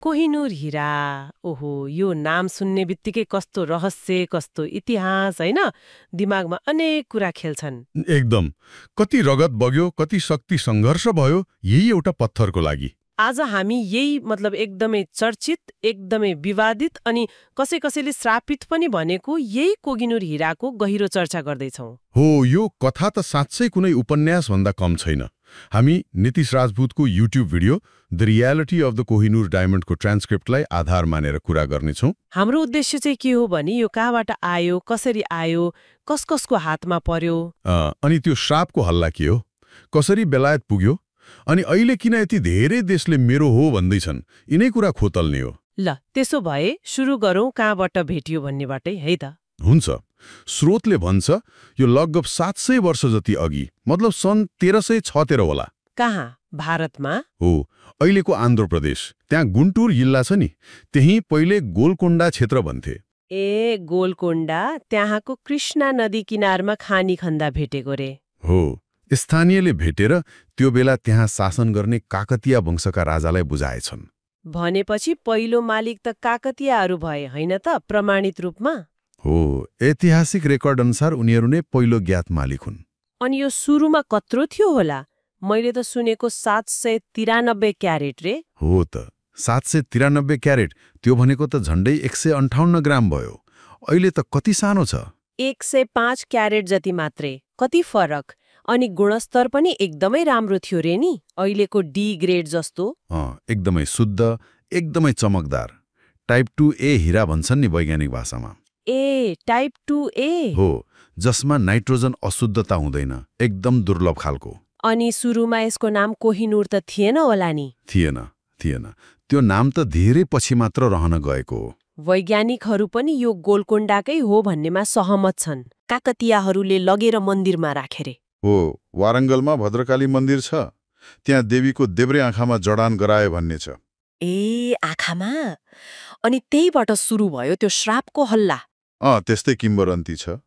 कोहिनूर हीरा, ओहो यो नाम सुन्ने बित्तिकै कस्तो रहस्य, कस्तो इतिहास हैन, दिमागमा अनेक कुरा खेल्छन्। एकदम। कति रगत बग्यो, कति शक्ति सङ्घर्ष भयो यही एउटा पत्थरको लागि। आज हामी यही एकदमै चर्चित, एकदमै विवादित अनि कसैले श्रापित पनि भनेको यही कोहिनूर हीराको गहिरो चर्चा गर्दैछौँ। हो, यो कथा त साँच्चै कुनै उपन्यास भन्दा कम छैन। हामी नीतिश राजपूतको YouTube video the reality of the Kohinoor डायमन्डको ट्रान्सक्रिप्टलाई आधार मानेर कुरा गर्नेछौँ। हाम्रो उद्देश्य चाहिँ के हो भने यो कहाँबाट आयो, कसरी आयो, कसको हातमा पर्यो, अनि त्यो श्रापको हल्ला के हो, कसरी बेलायत पुग्यो, अनि अहिले किन यति धेरै देशले मेरो हो भन्दैछन्, यिनै कुरा खोतल्ने हो। ल त्यसो भए सुरु गरौँ कहाँबाट भेटियो भन्नेबाटै है त। हुन्छ। स्रोतले भन्छ यो लगभग 700 वर्ष जति अघि, मतलब सन् 1376 होला। कहाँ? भारतमा? हो, अहिलेको आन्ध्र प्रदेश। त्यहाँ गुन्टुर जिल्ला छ नि, त्यही पहिले गोलकोण्डा क्षेत्र भन्थे। ए गोलकोण्डा, त्यहाँको कृष्णा नदी किनारमा खानी खन्दा भेटेको रे। हो, स्थानीयले भेटेर त्यो बेला त्यहाँ शासन गर्ने काकतीया वंशका राजालाई बुझाएछन्। भनेपछि पहिलो मालिक त काकतीयाहरू भए हैन त, प्रमाणित रूपमा? हो, ऐतिहासिक रेकर्ड अनुसार उनीहरू नै पहिलो ज्ञात मालिक हुन्। अनि यो सुरुमा कत्रो थियो होला? मैले त सुनेको 793 क्यारेट रे। हो त, 793 क्यारेट, त्यो भनेको त झन्डै 158 ग्राम भयो। अहिले त कति सानो छ? 105 क्यारेट जति मात्रै। कति फरक। अनि गुणस्तर पनि एकदमै राम्रो थियो रे नि, अहिलेको डी ग्रेड जस्तो। एकदमै शुद्ध, एकदमै चमकदार। टाइप 2A हीरा भन्छन् नि वैज्ञानिक भाषामा। ए टाइप 2A? हो, जसमा नाइट्रोजन अशुद्धता हुँदैन, एकदम दुर्लभ खालको। अनि सुरुमा यसको नाम कोहिनूर त थिएन होला नि? थिएन। त्यो नाम त धेरै पछि मात्र रहन गएको हो। वैज्ञानिकहरू पनि यो गोलकोण्डाकै हो भन्नेमा सहमत छन्। काकतीयाहरूले लगेर मन्दिरमा राखेरे। हो, वारङ्गलमा भद्रकाली मन्दिर छ, त्यहाँ देवीको देब्रे आँखामा जडान गराए भन्ने छ। ए आँखामा? अनि त्यहीबाट सुरु भयो त्यो श्रापको हल्ला? त्यस्तै किम्बदन्ती छ।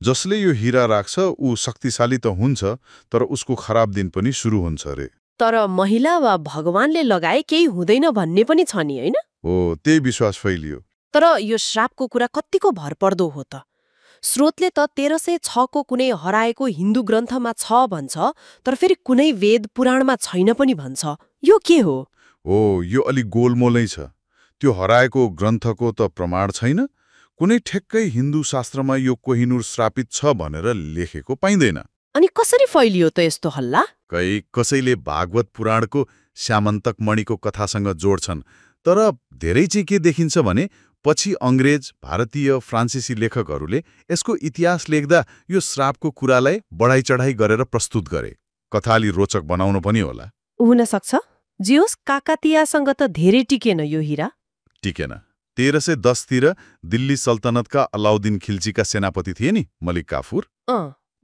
जसले यो हीरा राख्छ ऊ शक्तिशाली त हुन्छ, तर उसको खराब दिन पनि सुरु हुन्छ रे। तर महिला वा भगवानले लगाए केही हुँदैन भन्ने पनि छ नि, हैन? हो, त्यही विश्वास फैलियो। तर यो श्रापको कुरा कत्तिको भरपर्दो हो त? स्रोतले त 1306 को कुनै हराएको हिन्दू ग्रन्थमा छ भन्छ, तर फेरि कुनै वेद पुराणमा छैन पनि भन्छ। यो के हो? यो अलि गोलमोलै छ। त्यो हराएको ग्रन्थको त प्रमाण छैन। कुनै ठेक्कै हिन्दू शास्त्रमा यो कोहिनूर श्रापित छ भनेर लेखेको पाइँदैन। अनि कसरी फैलियो त यस्तो हल्ला? कसैले भागवत पुराणको श्यामन्तक मणिको कथासँग जोड्छन्, तर धेरै चाहिँ के देखिन्छ भने पछि अङ्ग्रेज, भारतीय, फ्रान्सिसी लेखकहरूले यसको इतिहास लेख्दा यो श्रापको कुरालाई बढाइ चढाइ गरेर प्रस्तुत गरे। कथा अलि रोचक बनाउनु पनि होला। हुन सक्छ। जियोस् काकतीयासँग त धेरै टिकेन यो हीरा। टिकेन। 1310 दिल्ली सल्तनतका अलाउद्दिन खिल्जीका सेनापति थिए नि, मलिक काफुर।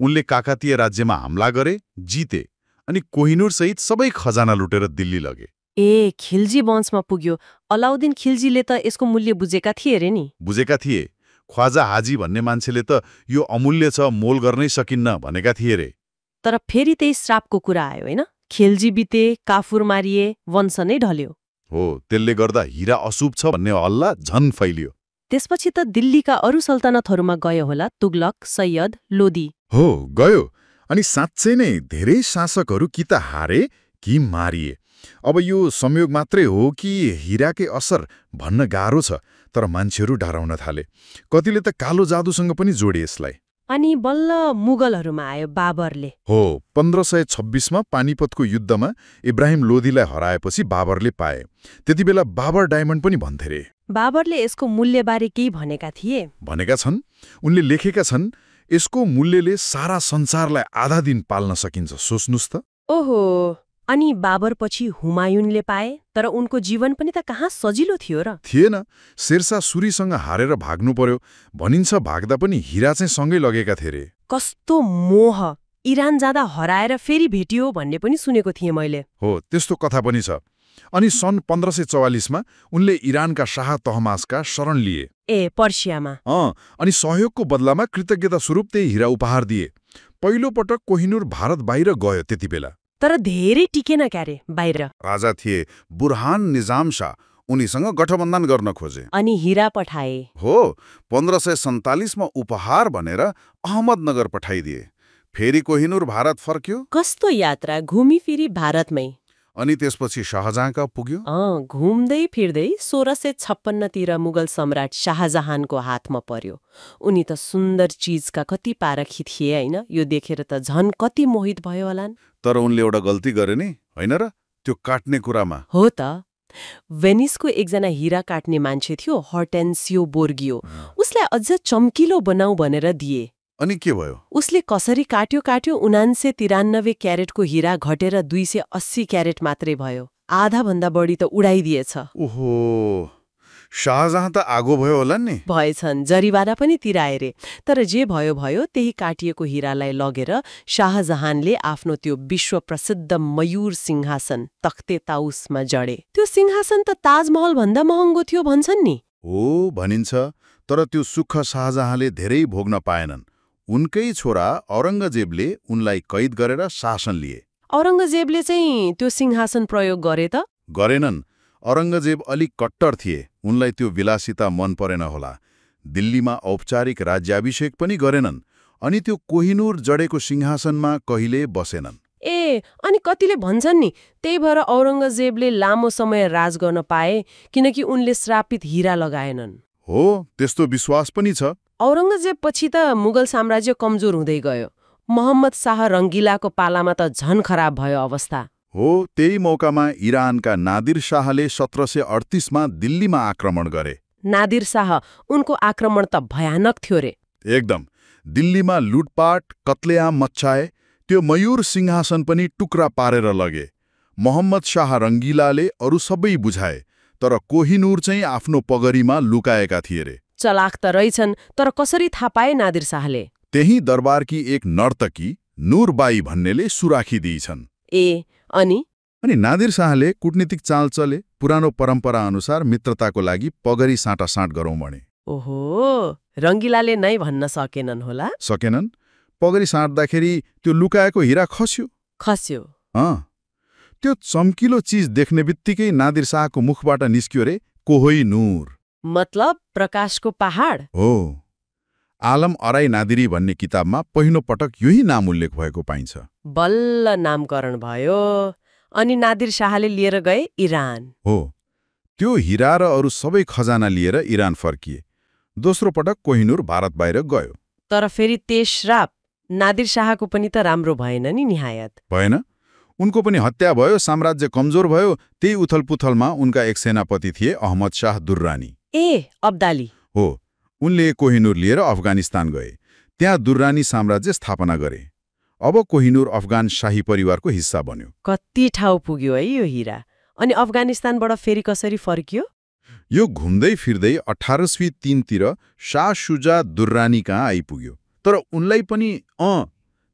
उनले काकतीय राज्यमा हमला गरे, जिते, अनि कोहिनूर सहित सबै खजाना लुटेर दिल्ली लगे। ए खिल्जी वंशमा पुग्यो। अलाउद्दिन खिल्जीले त यसको मूल्य बुझेका थिए रे नि? बुझेका थिए। ख्वाजा हाजी भन्ने मान्छेले त यो अमूल्य छ, मोल गर्नै सकिन्न भनेका थिए रे। तर फेरि त्यही श्रापको कुरा आयो हैन? खिल्जी बिते, काफुर मारिए, वंश नै ढल्यो। हो, त्यसले गर्दा हीरा अशुभ छ भन्ने हल्ला झन फैलियो। त्यसपछि त दिल्लीका अरू सल्तनतहरूमा गयो होला, तुगलक, सैयद, लोदी। हो, गयो। अनि साँच्चै नै धेरै शासकहरू कि त हारे कि मारिए। अब यो संयोग मात्रै हो कि हीराकै असर भन्न गाह्रो छ, तर मान्छेहरू डराउन थाले। कतिले त कालो जादुसँग पनि जोडे यसलाई। अनि बल्ल मुगलहरूमा आयो बाबरले। हो, 1526मा पानीपतको युद्धमा इब्राहिम लोधीलाई हराएपछि बाबरले पाए। त्यति बेला बाबर डायमन्ड पनि भन्थे रे। बाबरले यसको मूल्यबारे केही भनेका थिए? भनेका छन्। उनले लेखेका छन्, यसको मूल्यले सारा संसारलाई आधा दिन पाल्न सकिन्छ, सोच्नुस् त। ओहो, अनि बाबर पछि हुमायूनले पाए, तर उनको जीवन पनि त कहाँ सजिलो थियो र? थिएन। शेरशाह सुरीसँग हारेर भाग्नु पर्यो। भनिन्छ भाग्दा पनि हीरा चाहिँ सँगै लगेका थिए रे। कस्तो मोह! इरान जाँदा हराएर फेरि भेटियो भन्ने पनि सुनेको थिएँ मैले। हो, त्यस्तो कथा पनि छ। अनि सन् 1544मा उनले इरानका शाह तहमासका शरण लिए। ए पर्सियामा? अनि सहयोगको बदलामा कृतज्ञता स्वरूप त्यही हीरा उपहार दिए। पहिलो पटक कोहिनूर भारत बाहिर गयो त्यति बेला। तर धेरै टिकेन क्यारे बाहिर। राजा थिए बुरहान निजाम शाह, उनीसँग गठबन्धन गर्न खोजे। अनि हिरा पठाए। हो, 1547 मा उपहार भनेर अहमदनगर पठाइदिए। फेरि कोहिनूर भारत फर्क्यो। कस्तो यात्रा, घुमीफिरी भारतमै। अनि त्यसपछि शाहजहाँ कहाँ पुग्यो? घुम्दै फिर्दै 1656 तिर मुगल सम्राट शाहजहानको हातमा पर्यो। उनी त सुन्दर चीजका कति पारखी थिए हैन, यो देखेर त झन कति मोहित भयो होलान्। तर उनले एउटा गल्ती गरे नि, होइन र? त्यो काट्ने कुरामा। हो त। भेनिसको एकजना हिरा काट्ने मान्छे थियो, हर्टेन्सियो बोर्गियो। उसलाई अझ चम्किलो बनाऊ भनेर दिए। अनि के भयो? उसले कसरी काट्यो 1993 क्यारेटको हिरा घटेर 280 क्यारेट मात्रै भयो। आधा भन्दा बढी त उडाइदिएछ। ओहो, शाहजहाँ त आगो भयो होला नि। भएछन्, जरिवाना पनि तिराए रे। तर जे भयो भयो, त्यही काटिएको हिरालाई लगेर शाहजहानले आफ्नो त्यो विश्व प्रसिद्ध मयूर सिंहासन तख्ते ताउसमा जडे। त्यो सिंहासन त ताजमहल भन्दा महँगो थियो भन्छन् नि। हो भनिन्छ, तर त्यो सुख शाहजहाँले धेरै भोग्न पाएनन्। उनकै छोरा औरङ्गजेबले उनलाई कैद गरेर शासन लिए। औरङ्गजेबले चाहिँ त्यो सिंहासन प्रयोग गरे त? गरेनन्। औरङ्गजेब अलिक कट्टर थिए, उनलाई त्यो विलासिता मन परेन होला। दिल्लीमा औपचारिक राज्याभिषेक पनि गरेनन्, अनि त्यो कोहिनूर जडेको सिंहासनमा कहिले बसेनन्। अनि कतिले भन्छन् नि त्यही भएर औरङ्गजेबले लामो समय राज गर्न पाए, किनकि उनले श्रापित हिरा लगाएनन्। हो, त्यस्तो विश्वास पनि छ। औरङ्गजेब पछि त मुगल साम्राज्य कमजोर हुँदै गयो। मोहम्मद शाह रङ्गिलाको पालामा त झन खराब भयो अवस्था। हो, त्यही मौकामा इरानका नादिर शाहले 1738 मा दिल्लीमा आक्रमण गरे। नादिर शाह, उनको आक्रमण त भयानक थियो रे। एकदम। दिल्लीमा लुटपाट, कत्लेआम मच्चाए। त्यो मयूर सिंहासन पनि टुक्रा पारेर लगे। मोहम्मद शाह रङ्गिलाले अरू सबै बुझाए, तर कोहिनूर चाहिँ आफ्नो पगरीमा लुकाएका थिए रे। चलाक त रहेछन्, तर कसरी थाहा पाए नादिर शाहले? त्यही दरबारकी एक नर्तकी नूरबाई भन्नेले सुराखी दिइछन्। अनि नादिर शाहले कूटनीतिक चाल चले। पुरानो परम्परा अनुसार मित्रताको लागि पगरी साटासाट गरौँ भने। ओहो, रङ्गिलाले नै भन्न सकेनन् होला? सकेनन्। पगरी साट्दाखेरि त्यो लुकाएको हिरा खस्यो। त्यो चम्किलो चीज देख्ने बित्तिकै नादिर शाहको मुखबाट निस्क्यो रे, कोहिनूर। मतलब प्रकाशको पहाड? हो। आलम अराई नादिरी भन्ने किताबमा पहिलो पटक यही नाम उल्लेख भएको पाइन्छ। बल्ल नामकरण भयो। अनि नादिर शाहले लिएर गए इरान। हो, त्यो हिरा र अरू सबै खजाना लिएर इरान फर्किए। दोस्रो पटक कोहिनूर भारत बाहिर गयो। तर फेरि तेश्राप, नादिर शाहको पनि त राम्रो भएन नि निहायत। भएन। उनको पनि हत्या भयो, साम्राज्य कमजोर भयो। त्यही उथलपुथलमा उनका एक सेनापति थिए अहमद शाह दुर्रानी। अब्दाली। हो, उनले कोहिनूर लिएर अफगानिस्तान गए। त्यहाँ दुर्रानी साम्राज्य स्थापना गरे। अब कोहिनूर अफगान शाही परिवारको हिस्सा बन्यो। कति ठाउँ पुग्यो है यो हिरा। अनि अफगानिस्तानबाट फेरि कसरी फर्कियो? यो घुम्दै फिर्दै 1803 तिर शाह सुजा दुर्रानी कहाँ आइपुग्यो। तर उनलाई पनि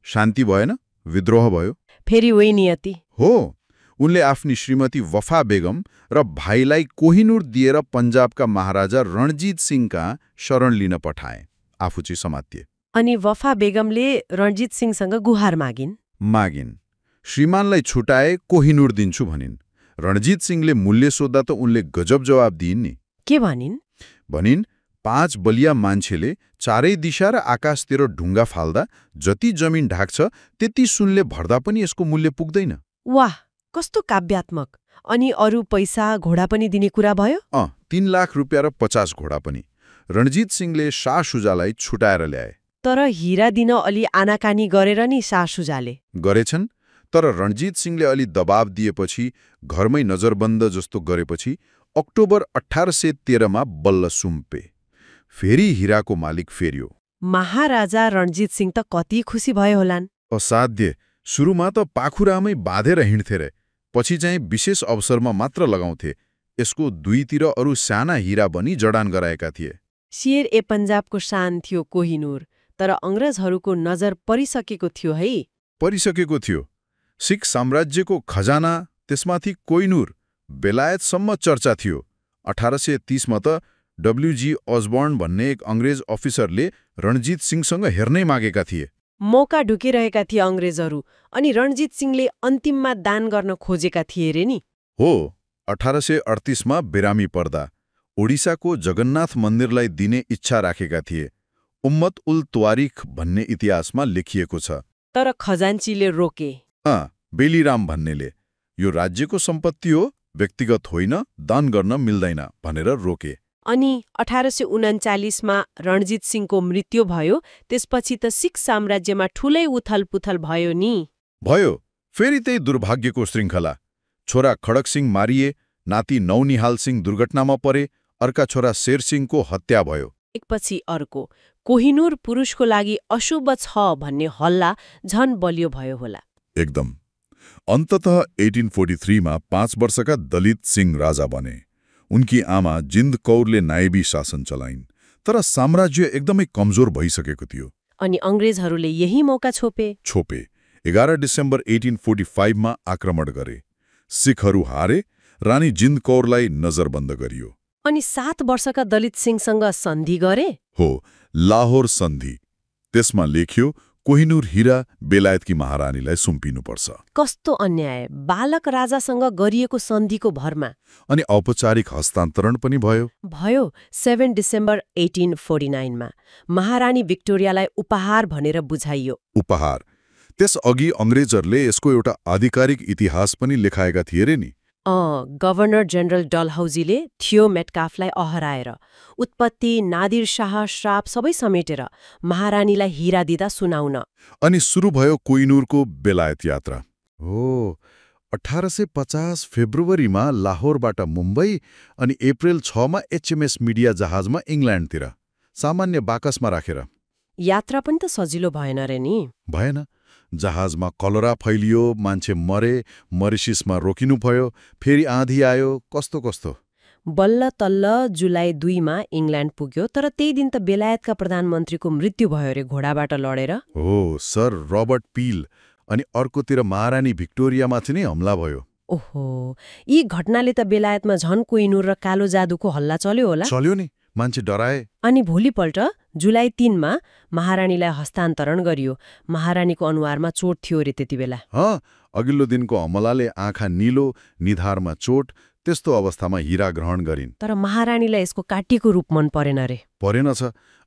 शान्ति भएन, विद्रोह भयो। फेरि वही नियति। हो, उनले आफ्नी श्रीमती वफा बेगम र भाइलाई कोहिनूर दिएर पन्जाबका महाराजा रणजीत सिंह कहाँ शरण लिन पठाए। आफू चाहिँ समातिए। अनि वफा बेगमले रणजीत सिंहसँग गुहार मागिन्। श्रीमानलाई छुटाए, कोहिनूर दिन्छु भनिन्। रणजीत सिंहले मूल्य सोद्धा त उनले गजब जवाब दिइन् नि। के भनिन्? 5 बलिया मान्छेले चारै दिशा र आकाशतिर ढुङ्गा फाल्दा जति जमिन ढाक्छ त्यति सुनले भर्दा पनि यसको मूल्य पुग्दैन। वाह, कस्तो काव्यात्मक। अनि अरू पैसा घोडा पनि दिने कुरा भयो? 3 लाख रुपियाँ र 50 घोडा पनि। रणजीत सिंहले शाह सुजालाई छुटाएर ल्याए। तर हिरा दिन अलि आनाकानी गरेर नि शाह सुजाले गरेछन्। तर रणजीत सिंहले अलि दबाब दिएपछि, घरमै नजरबन्द जस्तो गरेपछि अक्टोबर 1813 मा बल्ल सुम्पे। फेरि हिराको मालिक फेरियो। महाराजा रणजीत सिंह त कति खुसी भयो होलान्। असाध्य। सुरुमा त पाखुरामै बाँधेर हिँड्थे रे, पछि चाहिँ विशेष अवसरमा मात्र लगाउँथे। यसको दुईतिर अरू साना हिरा बनी जडान गराएका थिए। शेर ए पन्जाबको शान थियो कोहिनूर, तर अंग्रेजहरूको नजर परिसकेको थियो है। परिसकेको थियो। सिख साम्राज्यको खजाना, त्यसमाथि कोहिनूर, बेलायतसम्म चर्चा थियो। 1830 मा त WG अस्बर्न भन्ने एक अंग्रेज अफिसरले रणजीत सिंहसँग हेर्नै मागेका थिए। मौका ढुकिरहेका थिए अंग्रेजहरू, अनि रणजीत सिंहले अन्तिममा दान गर्न खोजेका थिए रे नि। हो, 1838मा बिरामी पर्दा ओडिसाको जगन्नाथ मन्दिरलाई दिने इच्छा राखेका थिए। उम्मत उल त्वारिख भन्ने इतिहासमा लेखिएको छ। तर खजान्चीले रोके। बेलीराम भन्नेले यो राज्यको सम्पत्ति हो, व्यक्तिगत होइन, दान गर्न मिल्दैन भनेर रोके। अनि 1839मा रणजित सिंहको मृत्यु भयो। त्यसपछि त सिख साम्राज्यमा ठूलै उथलपुथल भयो नि। भयो। फेरि त्यही दुर्भाग्यको श्रृङ्खला। छोरा खड्ग सिंह मारिए, नाति नौनिहाल सिंह दुर्घटनामा परे, अर्का छोरा शेर सिंहको हत्या भयो। एकपछि अर्को। कोहिनूर पुरुषको लागि अशुभ छ भन्ने हल्ला झन बलियो भयो होला। एकदम। अन्ततः 1843मा 5 वर्षका दलित सिंह राजा बने। उनकी आमा जिन्द कौरले नायबी शासन चलाइन्। तर साम्राज्य एकदमै कमजोर भइसकेको थियो। अनि अंग्रेजहरूले यही मौका छोपे। 11 डिसेम्बर 1845मा आक्रमण गरे। सिखहरू हारे, रानी जिन्द कौरलाई नजरबन्द गरियो। अनि 7 वर्षका दलित सिंहसँग सन्धि गरे। हो, लाहोर सन्धि। त्यसमा लेख्यो कोहिनूर हिरा बेलायतकी महारानीलाई सुम्पिनुपर्छ। कस्तो अन्याय! बालक राजासँग गरिएको सन्धिको भरमा। अनि औपचारिक हस्तान्तरण पनि भयो। 7 डिसेम्बर 1849मा महारानी भिक्टोरियालाई उपहार भनेर बुझाइयो। उपहार। त्यसअघि अंग्रेजहरूले यसको एउटा आधिकारिक इतिहास पनि लेखाएका थिए रे नि। गभर्नर जनरल डलहौजीले थियो मेटकाफलाई अहराएर उत्पत्ति, नादिर शाह श्राप सबै समेटेर महारानीलाई हिरा दिँदा सुनाउन। अनि सुरु भयो कोहिनूरको बेलायत यात्रा। 1850 फेब्रुअरीमा लाहोरबाट मुम्बई अनि अप्रिल 6मा HMS मिडिया जहाजमा इङ्ल्यान्डतिर सामान्य बाकसमा राखेर। यात्रा पनि त सजिलो भएन रे नि। भएन। जहाजमा कलरा फैलियो, मान्छे मरे, मरिसिसमा रोकिनु भयो, फेरि आँधी आयो, कस्तो कस्तो। बल्ल तल्ल जुलाई 2मा इङ्ल्यान्ड पुग्यो। तर त्यही दिन त बेलायतका प्रधानमन्त्रीको मृत्यु भयो रे घोडाबाट लडेर। हो, सर रबर्ट पील। अनि अर्कोतिर महारानी भिक्टोरियामाथि नै हमला भयो। ओहो, यी घटनाले त बेलायतमा झन कोहिनूर र कालो जादुको हल्ला चल्यो होला। चल्यो नि, मान्छे डराए। अनि भोलिपल्ट जुलाई 3मा महारानीलाई हस्तान्तरण गरियो। महारानीको अनुहारमा चोट थियो रे त्यति बेला। अघिल्लो दिनको हमलाले आँखा निलो, निधारमा चोट, त्यस्तो अवस्थामा हिरा ग्रहण गरिन्। तर महारानीलाई यसको काटिएको रूप मन परेन रे। परेनछ।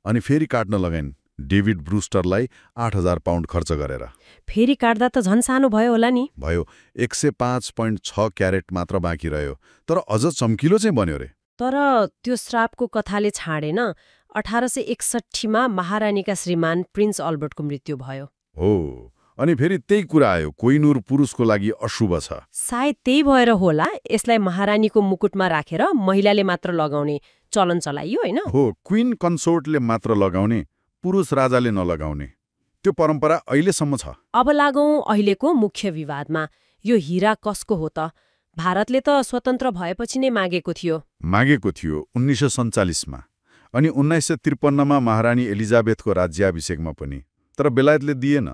अनि फेरि काट्न लगाइन्। डेभिड ब्रुस्टरलाई 8000 पाउन्ड खर्च गरेर। फेरि काट्दा त झन् सानो भयो होला नि। भयो। 105.6 क्यारेट मात्र बाँकी रह्यो। तर अझ चम्किलो चाहिँ बन्यो रे। तर त्यो श्रापको कथाले छाडेन। 1861मा महारानीका श्रीमान प्रिन्स अल्बर्टको मृत्यु भयो। हो, अनि फेरि त्यही कुरा आयो, कोहिनूर पुरुषको लागि अशुभ छ। सायद त्यही भएर होला यसलाई महारानीको मुकुटमा राखेर महिलाले मात्र लगाउने चलन चलाइयो, हैन? हो, क्वीन कन्सोर्टले मात्र लगाउने, पुरुष राजाले नलगाउने। त्यो परम्परा अहिलेसम्म छ। अब लागौं अहिलेको मुख्य विवादमा। यो हिरा कसको हो त? भारतले त स्वतन्त्र भएपछि नै मागेको थियो। 1947मा। अनि 1953मा महारानी एलिजाबेथको राज्याभिषेकमा पनि। तर बेलायतले दिएन।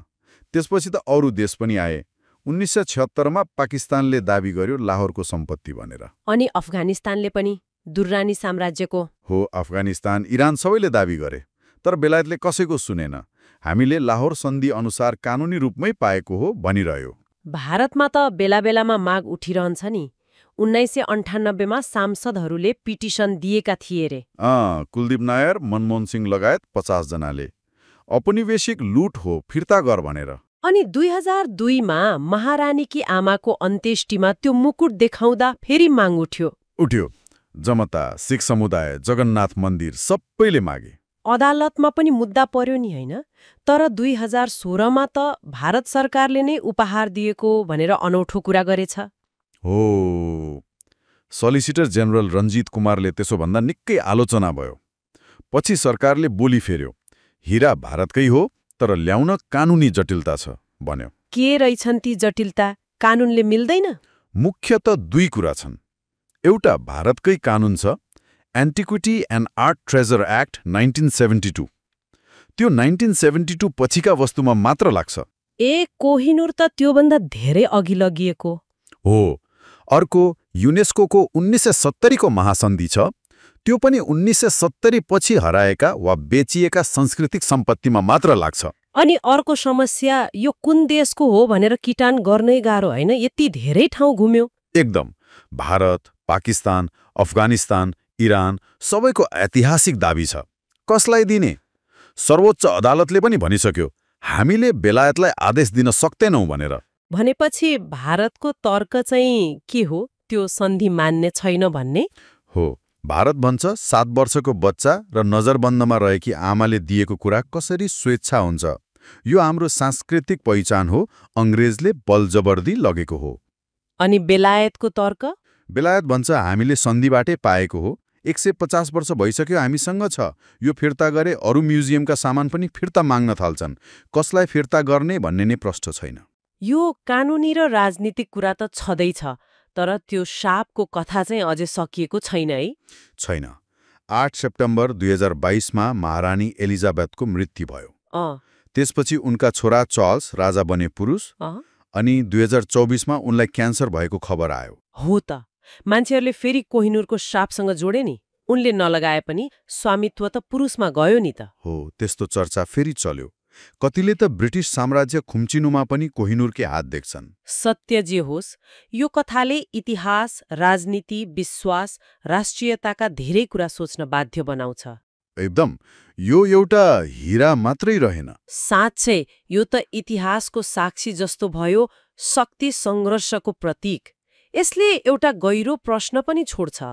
त्यसपछि त अरू देश पनि आए। 1976मा पाकिस्तानले दाबी गर्यो लाहोरको सम्पत्ति भनेर। अनि अफगानिस्तानले पनि दुर्रानी साम्राज्यको। हो, अफगानिस्तान, इरान सबैले दाबी गरे। तर बेलायतले कसैको सुनेन। हामीले लाहोर सन्धि अनुसार कानुनी रूपमै पाएको हो भनिरह्यो। भारतमा त बेला बेलामा माग उठिरहन्छ नि। 1998मा सांसदहरूले पिटिसन दिएका थिए रे। कुलदीप नायर, मनमोहन सिंह लगायत 50 जनाले। औपनिवेशिक लुट हो, फिर्ता गर भनेर। अनि 2002मा महारानीकी आमाको अन्त्येष्टिमा त्यो मुकुट देखाउँदा फेरि माग उठ्यो। जमता, सिख समुदाय, जगन्नाथ मन्दिर सबैले मागे। अदालतमा पनि मुद्दा पर्यो नि, हैन? तर 2016मा त भारत सरकारले नै उपहार दिएको भनेर अनौठो कुरा गरेछ। हो, सोलिसिटर जनरल रञ्जित कुमारले त्यसो भन्दा निकै आलोचना भयो। पछि सरकारले बोली फेर्यो, हिरा भारतकै हो, तर ल्याउन कानुनी जटिलता छ भन्यो। के रहेछन् ती जटिलता? कानुनले मिल्दैन? मुख्यत 2 कुरा छन्। एउटा भारतकै कानुन छ, एन्टिक्विटी एन्ड आर्ट ट्रेजर एक्ट 1972। त्यो 1972 पछिका वस्तुमा मात्र लाग्छ। कोहिनूर त त्योभन्दा धेरै अघि लगिएको हो। अर्को युनेस्कोको 1970को महासन्धि छ। त्यो पनि 1970 पछि हराएका वा बेचिएका सांस्कृतिक सम्पत्तिमा मात्र लाग्छ। अनि अर्को समस्या यो कुन देशको हो भनेर किटान गर्नै गाह्रो, हैन? यति धेरै ठाउँ घुम्यो। एकदम। भारत, पाकिस्तान, अफगानिस्तान, इरान सबैको ऐतिहासिक दाबी छ। कसलाई दिने? सर्वोच्च अदालतले पनि भनिसक्यो, हामीले बेलायतलाई आदेश दिन सक्दैनौँ भनेर। भनेपछि भारतको तर्क चाहिँ के हो? त्यो सन्धि मान्ने छैन भन्ने? हो, भारत भन्छ 7 वर्षको बच्चा र नजरबन्दमा रहेकी आमाले दिएको कुरा कसरी स्वेच्छा हुन्छ। यो हाम्रो सांस्कृतिक पहिचान हो, अंग्रेजले बलजबर्दी लगेको हो। अनि बेलायतको तर्क? बेलायत भन्छ हामीले सन्धिबाटै पाएको हो, 150 वर्ष भइसक्यो हामीसँग छ, यो फिर्ता गरे अरू म्युजियमका सामान पनि फिर्ता माग्न थाल्छन्। कसलाई फिर्ता गर्ने भन्ने नै प्रश्न छैन। यो कानुनी र राजनीतिक कुरा त छँदैछ, तर त्यो शापको कथा चाहिँ अझै सकिएको छैन है? छैन। 8 सेप्टेम्बर 2022मा महारानी एलिजाबेथको मृत्यु भयो। त्यसपछि उनका छोरा चार्ल्स राजा बने पुरुष, अनि 2024मा उनलाई क्यान्सर भएको खबर आयो। हो त, मान्छेहरूले फेरि कोहिनूरको शापसँग जोडे नि। उनले नलगाए पनि स्वामित्व त पुरुषमा गयो नि त। हो, त्यस्तो चर्चा फेरि चल्यो। कतिले त ब्रिटिस साम्राज्य खुम्चिनुमा पनि कोहिनूरकै हात देख्छन्। सत्य जे होस्, यो कथाले इतिहास, राजनीति, विश्वास, राष्ट्रियताका धेरै कुरा सोच्न बाध्य बनाउँछ। एकदम। यो एउटा हीरा मात्रै रहेन। साँच्चै यो त इतिहासको साक्षी जस्तो भयो, शक्ति सङ्घर्षको प्रतीक। यसले एउटा गहिरो प्रश्न पनि छोड्छ।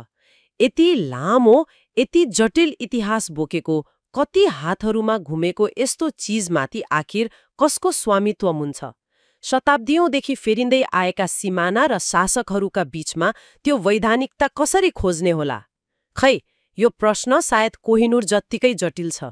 यति लामो, यति जटिल इतिहास बोकेको, कति हातहरूमा घुमेको यस्तो चीजमाथि आखिर कसको स्वामित्व हुन्छ? शताब्दीौंदेखि फेरिँदै आएका सिमाना र शासकहरूका बीचमा त्यो वैधानिकता कसरी खोज्ने होला? खै, यो प्रश्न सायद कोहिनूर जत्तिकै जटिल छ।